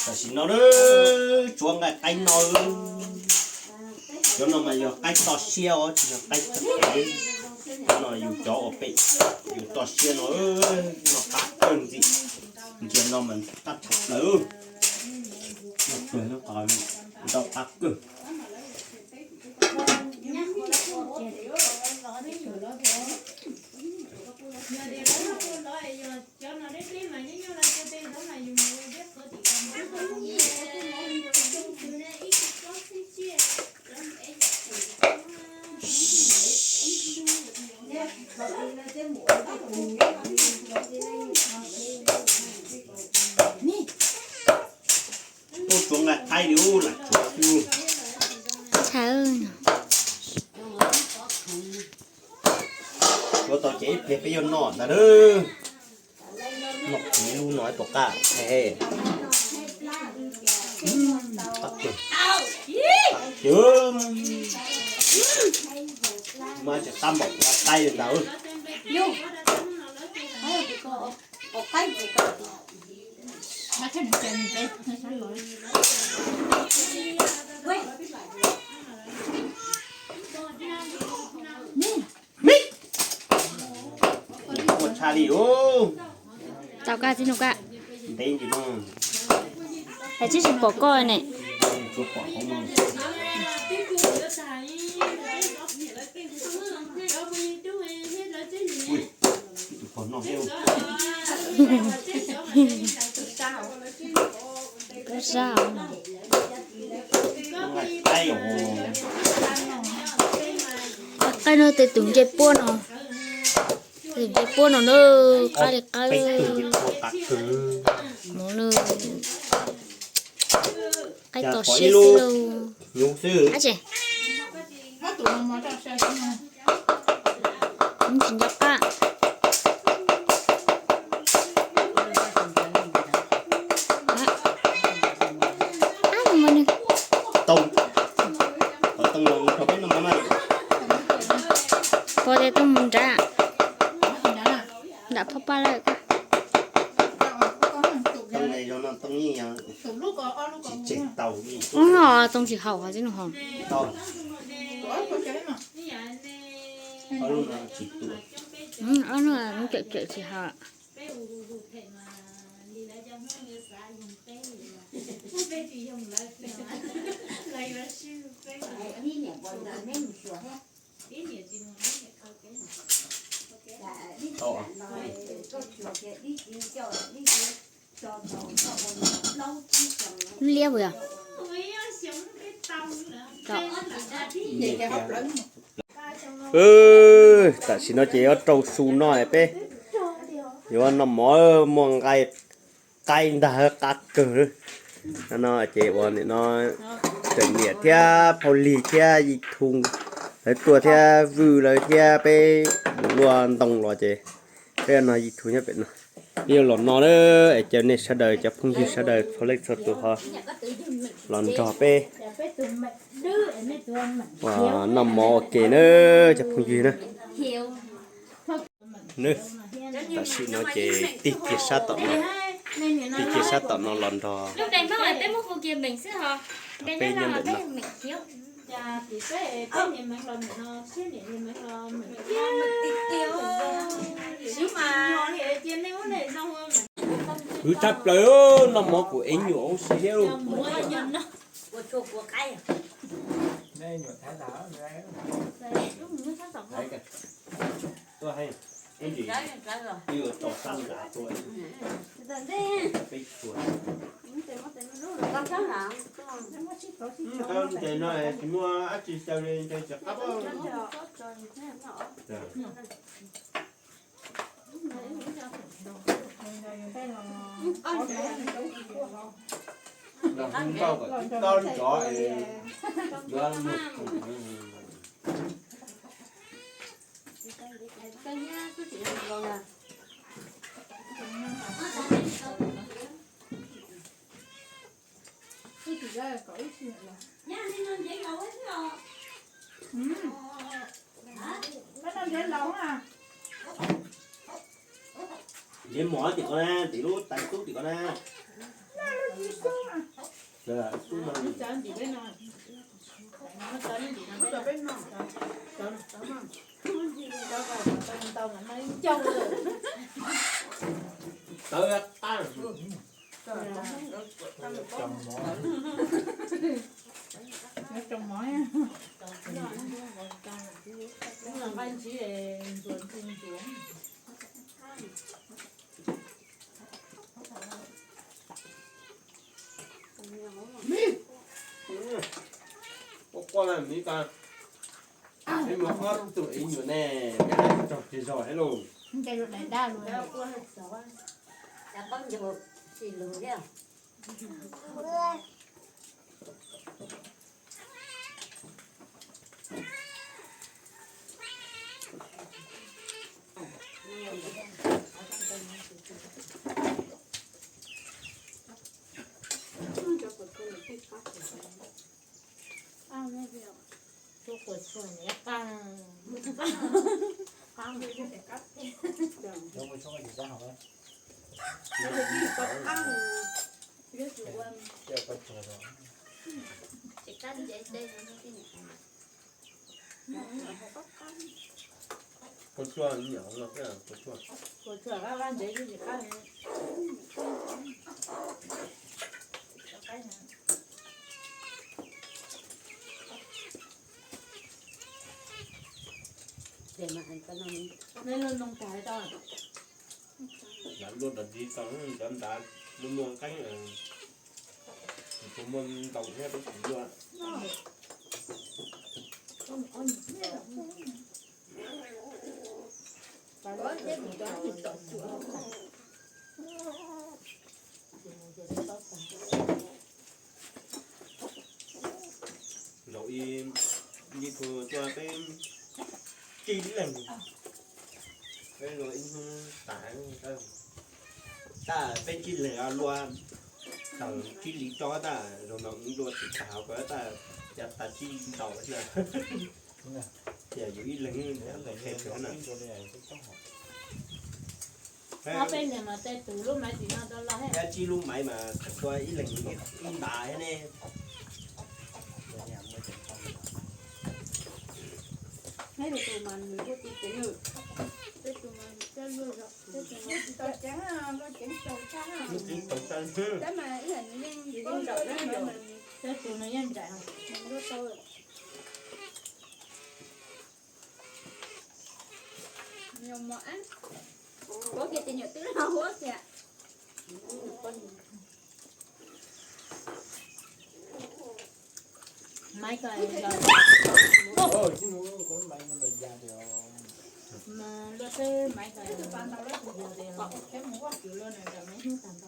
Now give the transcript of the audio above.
Tam sim no na, tsuav nqaij qaib no. Cov no mas yog qaib toj siab os, tsis yog qaib txawv. Cov no yus cov uas pem yus toj siab no, noj qab kawg ntxiv. Ntsia no mas qab tshaj plaws. Noj pluag noj qos ntau qab kawg. Tuaj tsuav nqaij qaib li ub lam tsuav xwb. Tsuav tau ces ib pliag peb yuav noj ntag na. Noj kiv lub no ib puas qab he. Qab kawg. Mas tsis qab npaum qaib li ntag. Ua tshaj li ub. Tau koj txiv nug koj. Ntev ntsis no. Es tsis pom koj ne. Tsuav pom hauv no. Tus pog noj thiab. Koj zaj. Qaib no tes tus nce puab no. Tus nce puab no na, qab li qab. Mov na. Qaib toj siab xwb lauj. Ab tsi. Tsis nco qab. Ab, no mas nws. Tau. Qhov tau los rau peb noj mov na. Pog tias tau mus nrad. Nram phaj paj lawm. Ub, no too tsis haum hos tib nus hos. Ob no cem cem tsis haum. Liab puas yog? Tam sim no ces yuav rau su no peb yuav noj mov, muaj nqaij qaib ntag, qab kawg. No ces ua nim no tseem niam thiab phauj lig thiab yij thu lawv tuaj thiab vwj lawv thiab peb mus luaj ntoo los ces peb no yij thu nyob pem no. Peb yuav los no es caw nej sawv daws cov phooj ywg sawv daws txhua leej txhua tus ho los nrog peb ua noj mov ua ke na cov phooj ywg na. Nws, tam sim no ces tig kiag sab tom no, tig kiag sab tom no los nrog, nrog peb nyob ntawm no. Khwv tshaj plaws, noj mov kuv ev nyuam ua si thiab lauj. Tes no tsis muaj dab tsi xyaw li, ntshe tsis qab. Ntshe mos tim ko na, tim lub tais tub tim ko na. Txawv ntim peb no. Txawv ntim no peb no. Txawv no, txawv no. Txawv no, txawv no, tau mas mas ib ncauj lawm. Txawv qab. Nyob rau mov. Nqaij ntsib ntxuav ntxuav ntxuav. Quaj quaj miv tas, ib muag ob tug ib nyuam ne, nyob tog kiag zog ib lus. Nce lus daim daj lus. Cov qaub ncaug tsis lus thiab. Cov kua txhuam niam qab. Qab. Tsis qab nce dej. Kua txhuam niam hauv los kua txhuam. Kua txhuam qab qab ntev tsis qab. Nej luaj ntoo tag tau. Lam luaj dog dig tau cov ntav muaj muaj qeeb. Tus muaj ntoo thiab peb tsis luaj. Zaum ib, ib tug tuaj peb tsib leeg, peb luaj ib hnub tas, tas peb tsib leeg luaj tau tsib li tsob tas, zaum no luaj tsis tas ko tas, cas tas tsib ntaus na. Tias yus ib leeg qhia qhia na. Ob peb leeg mas tej tus lub maiv tim no tau los thiab. Tsib lub maiv mas tua ib leeg ib ntas thiab ne. Neb tus tus mas nws kuj tsis ceev, tej tus mas nws coj luaj zog, tej tus mas tsis tau ceev, luaj ceev tau tshaj. Luaj ceev tau tshaj. Tab mas ib yam nws yeej, tej tus nws yeej nraim. Nyuam mov ab, kuv kiag tis nyuam twb los huab kiag. Maiv ko, luaj peb maiv ko, peb mus ua kwv luaj na, maiv hnub tag nrho.